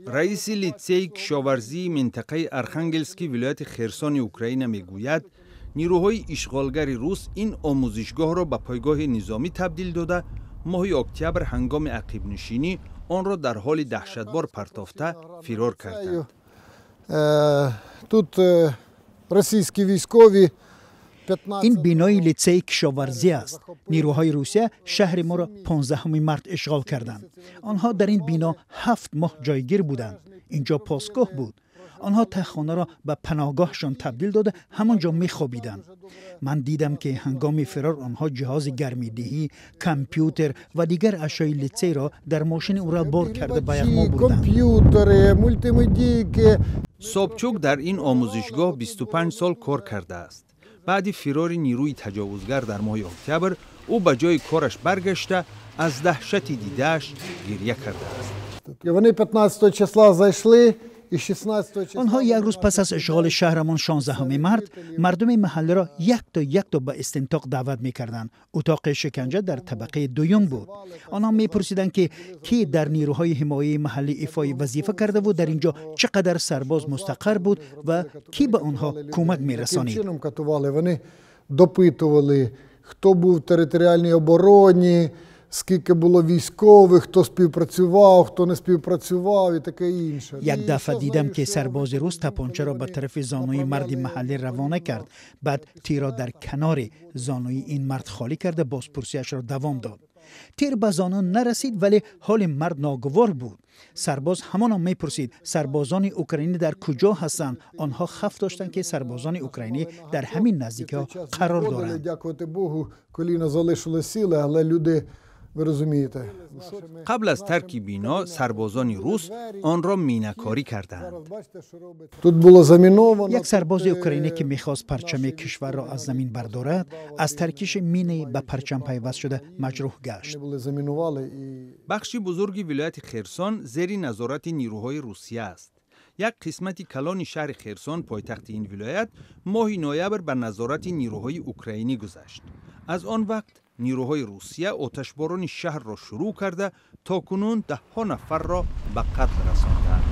Раиси литсеи кишоварзии минтақаи Архангелски вилояти Херсони Украина мегӯяд, нирӯҳои ишғолгари рус ин омӯзишгоҳро ба пойгоҳи низомӣ табдил дода, моҳи октябр ҳангоми ақибнишинӣ онро дар ҳоли даҳшатбор партофта фирор карданд. Тут російські військові. Ин бинои литсеи кишоварзӣ аст. Нирӯҳои Русия шаҳри моро 15 март ишғол карданд. Онҳо дар ин бино 7 моҳ ҷойгир буданд. Инҷо посгоҳ буд. Онҳо таххонаро ба паноҳгоҳшон табдил дода, ҳамон ҷо мехобиданд. Ман дидам, ки ҳангоми фирор онҳо ҷиҳози гармидиҳӣ, компютер ва дигар ашёи литсейро дар мошини Урал бор карда, ба Яғмо бурданд. Комп'ютери, мультимедійки. Собчук дар ин омӯзишгоҳ 25 сол кор кардааст. Баъди фирори нирӯи таҷовузгар дар моҳи октябр ӯ ба ҷои кораш баргашта, аз даҳшати дидааш гирья кардааст. Вони 15 числа зайшли і 16 числа. Онҳо як рӯз пас аз ишғоли шаҳрамон, 16 март, мардуми маҳаллиро якто якто ба истинтоқ даъват мекарданд. Утоқи шиканҷа дар табақаи дуюм буд. Онҳо мепурсиданд, ки кӣ дар нирӯҳои ҳимояи маҳаллӣ ифои вазифа кардаву дар ин ҷо чӣ қадар сарбоз мустақар буд ва кӣ ба онҳо кӯмак мерасонид. Таким чином катували. Вони допитували, хто був в територіальній обороні, скільки було військових, хто співпрацював, хто не співпрацював і таке інше. Як дафъа дидам, ки сарбози рус тапончаро ба тарафи зонуи марди маҳаллӣ равона кард, баъд тирро дар канори зонуи ин мард холӣ карда, бозпурсиашро давом дод. Тир ба зону нарасид, вале ҳоли мард ногувор буд. Сарбоз ҳамоно мепурсид, сарбозони украинӣ дар куҷо ҳастанд. Онҳо хавф доштанд, ки сарбозони украинӣ дар ҳамин наздикиҳо қарор доранд. Дякувати Богу, коліно залишили ціле, але люди, ви розумієте. Қабл аз тарки бино сарбозони рус онро минакорӣ карданд. Тут було заміновано. Як сарбози украинӣ, ки мехост парчами кишварро аз замин бардорад, аз таркиши мине ба парчам пайваст шуда маҷрӯҳ гашт. Вони були замінували і Бахши бузурги вилояти Херсон зери назорати нирӯҳои Русия аст. Як қисмати калони шаҳри Херсон, пойтахти ин вилоят, моҳи ноябр ба назорати нирӯҳои украинӣ гузашт. Аз он вақт нирӯҳои Русия оташборони шаҳрро шурӯъ карда, то кунун даҳҳо нафарро ба қатл расондаанд.